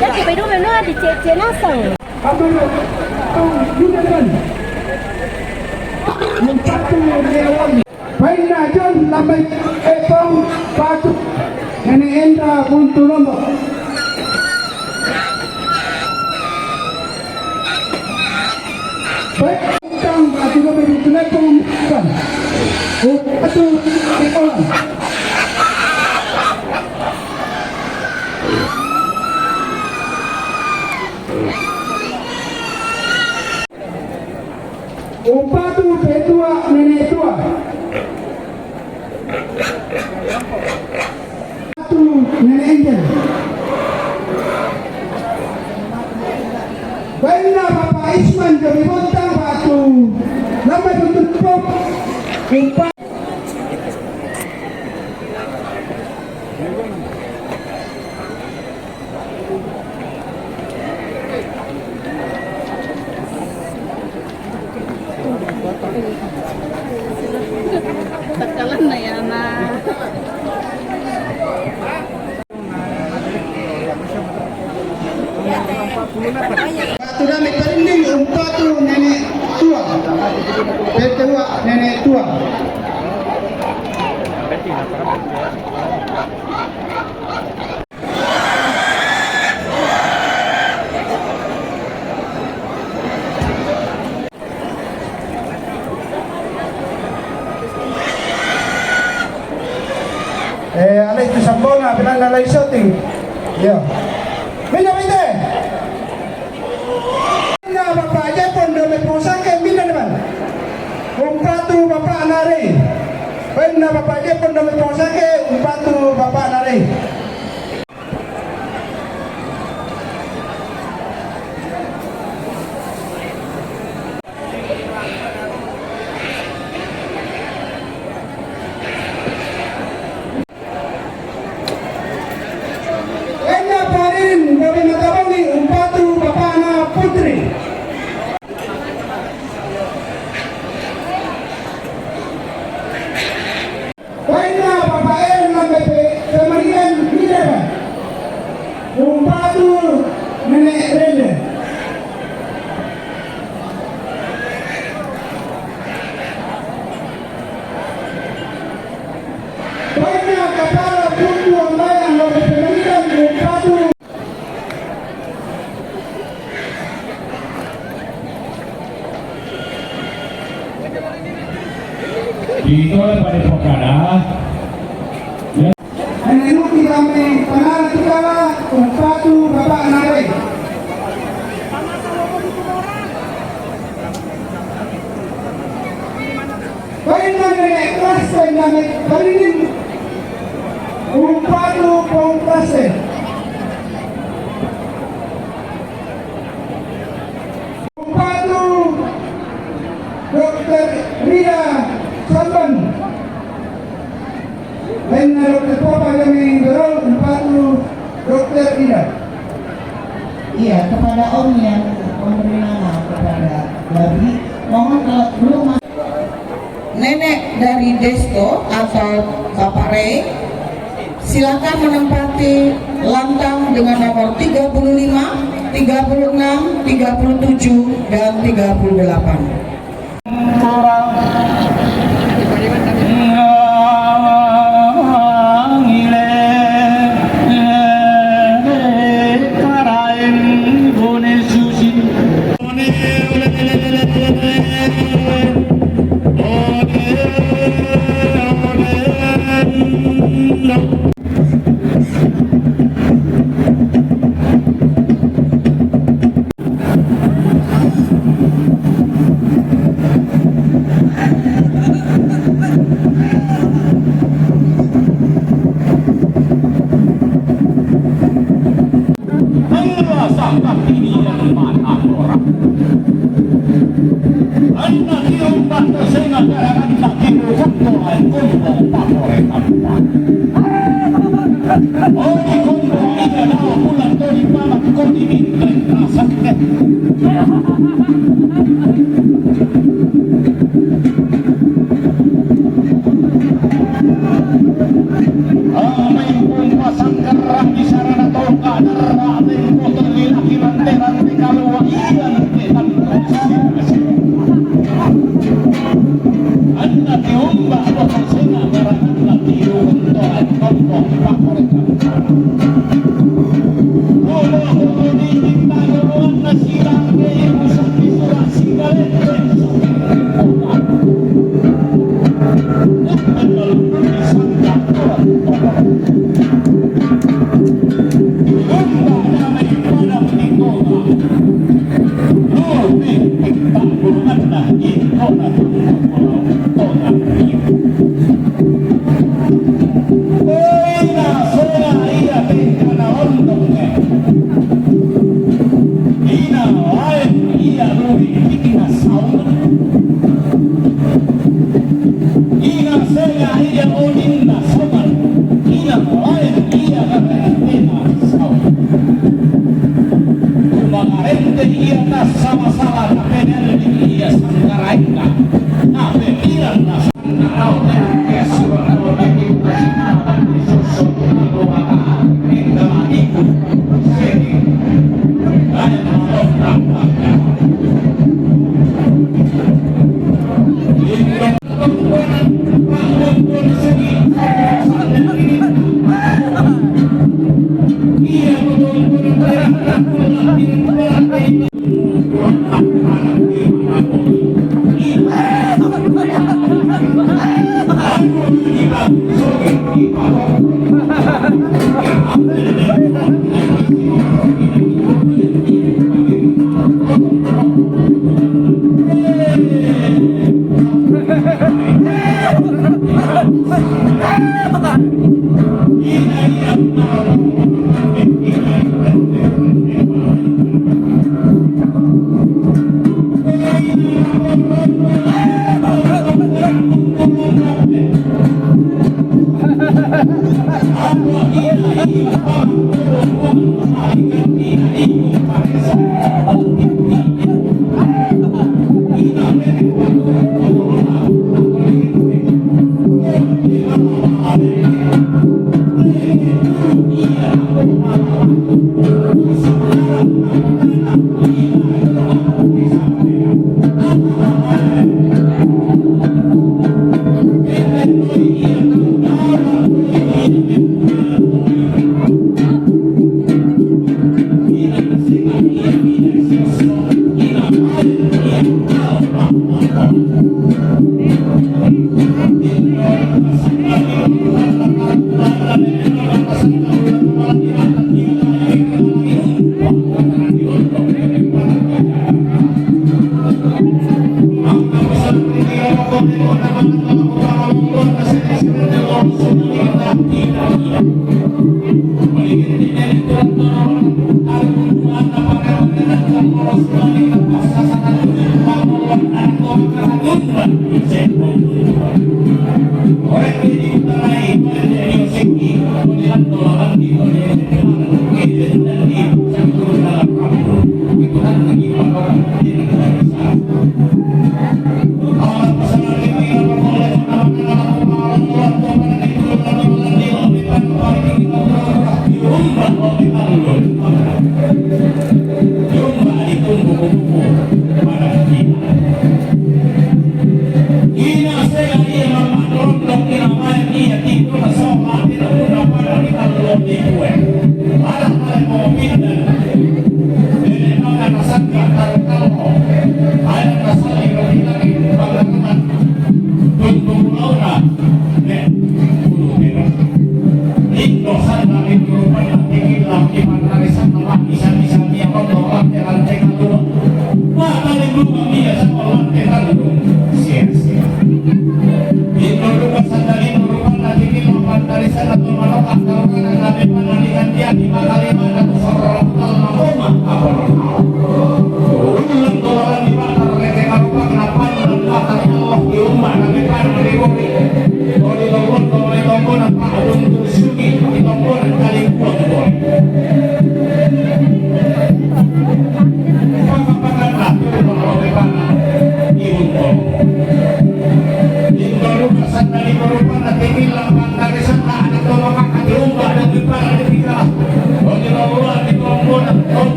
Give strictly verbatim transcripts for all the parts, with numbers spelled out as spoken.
Jadi, baru menua di cek-cek nasang. Baina John Lamai Epong Patu Nene Enda Buntu Lombok. Baik, Kang Patu Lombok Buntu Lepong Kang. Patu Lepong. Umpatu petua nenek tua. Umpatu nenek enjel. Baina Bapak Isman jadi bontang batu. Nama tutup pop. Umpatu. Takalan na yan na. Patu dami parinding umpatu nenek tua. Petua nenek tua. Eh, alai tu sambonga, pinanda lai shooting. Yo. Mina bite. Baina Bapak Jepon dome posake mina depan. Umpatu Bapak Nari. Baina Bapak Jepon dome posake, umpatu Bapak Nari. Enda parin dari Matabongi umpatu Bapana Putri. Baina Bapak Aaron lambe pe-, pemerintahan Minerva. Umpatu Nenek Rende. Baina Kapala Buntu Ambayan lambe pemerintahan umpatu. Di tole pade pokada. Menuruti kami, panala tikala, umpatu Bapak Nare. Paling nang nenek kelas, paling nang nenek paling umpatu pong kelas. Umpatu Doktor Rida Saban. Lain Doktor Papa kami dorong umpatu Doktor Rida. Iya, kepada Om yang memberi nama kepada Babi, mohon kalau belum Nenek dari Desto atau Bapak Rey, silakan menempati lantang dengan nomor tiga puluh lima, tiga puluh enam, tiga puluh tujuh, dan tiga puluh delapan. Ella sangka tini yang mana orang. Anna tiro umbatta senga karanganna tiro kunto lain kunto papore tampa. Odi kunto ida dawa pulang todi pamak kodi minta rasakke. Ina sega ia tengkana ondong e. Ina laen ia luwi tikna saungan. Ina sega ia oninna saungan. Ina laen ia garentena saungan. Cuma garente ia tasala-sala, tapi ia sanggaraenna. Tapi ia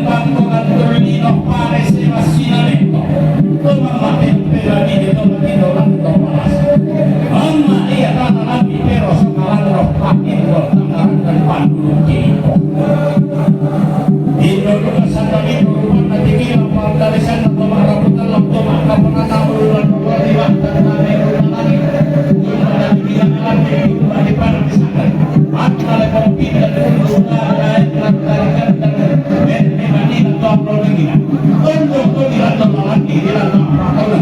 Bangko kantor lino pare sewa sinalento. Toma mate pela di de toma di dolan domalas. Amma ia tana lambi pero sokalan roh pakin roh tangaran dan pandulu kiko. Indo duka sanda indo rupan na tikila pantarisan na toma rabutan lang toma kapanana ulan roh di batan na merutan lagi. Tuma na tikila na lambi tuma di panang di sanda. Mata le pempinda dulu na lain na tarikan dan Tondo to dilanto lalandi, dilanto apatona.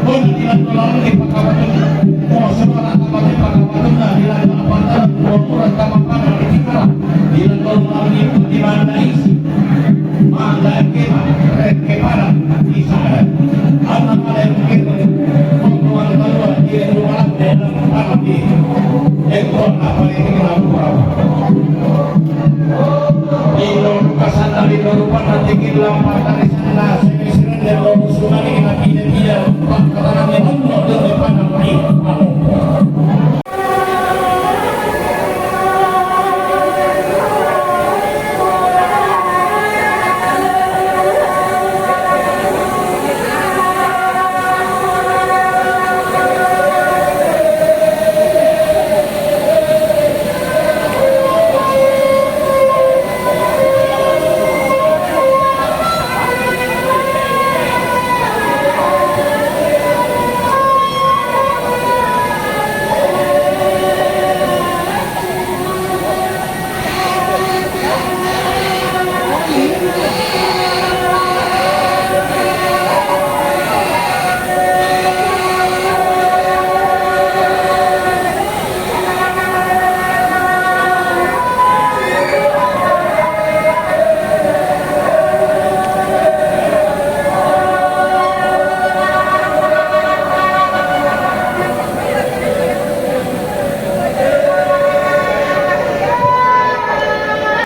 Tondo dilanto lalandi pakapatona. Mo semua rata mati pakapatona, dilanto apatona, mo kurang tamapana di tikara. Dilanto lalandi di mana isi. Manda kema, reke para, isara. Ana kale kema, kotoan kalua, di rumah, dalam pamati. Eko apa ini kenapa? Indo ruka sanda, indo rupa na tikil lampa tarisan na sini-sini de lo sumani na pide pide pak katana de hono de